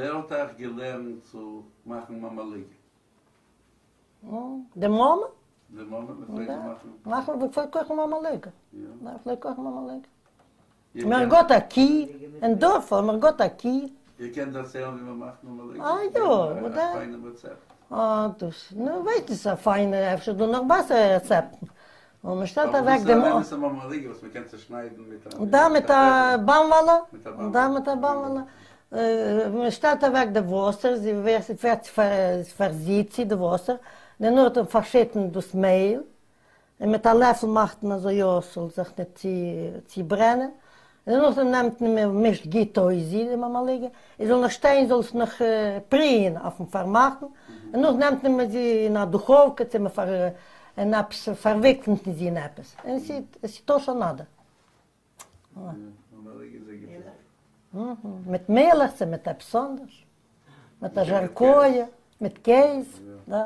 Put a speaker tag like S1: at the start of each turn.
S1: ווער האט אייך געלערנט צו מאכן מאמאליגע?
S2: די מאמע.
S1: די מאמע פלעגט מאכן?
S2: מאכן, זי פלעגט קאכן מאמאליגע. יא, פלעגט קאכן מאמאליגע. מיר געהאט א קי, אין דארף האבן מיר געהאט א קי.
S1: איר קענט דערציילן ווי מען מאכט מאמאליגע?
S2: אה יא, אוודאי.
S1: א פיינעם רעצעפט.
S2: אה דאס, נו ווייס נישט א פיינע, אפשר איז דא נאך בעסערע רעצעפטן. און מען שטעלט אוועק דעם.
S1: אבער דאס איז אן אמת'ע מאמאליגע וואס מען קען צושניידן מיט א.
S2: דא מיט א באמוואלע. דא מיט א באמוואלע. מען שטעלט אוועק די וואסער, זי ווערט פארזידט זי די וואסער, דערנאך פארשיטן דאס מעהל, און מיט א לעפל מאכט מען אזוי יא ס'זאל זיך ניט צוברענען, און דערנאך נעמט מען מען מישט גוט אויס זי די מאמאליגע, עס זאל נאך שטיין זאל עס נאך פריען אויפן פארמאכן, און נאך נעמט מען זי אין א דוכאווקע צו מען פאר אין עפעס פארוויקלט מען זי אין עפעס, און עס איז טא שוין נאדע. מיט מילך צו מיט עפעס אנדערש, מיט א זשארקאיע, מיט קעז, דא.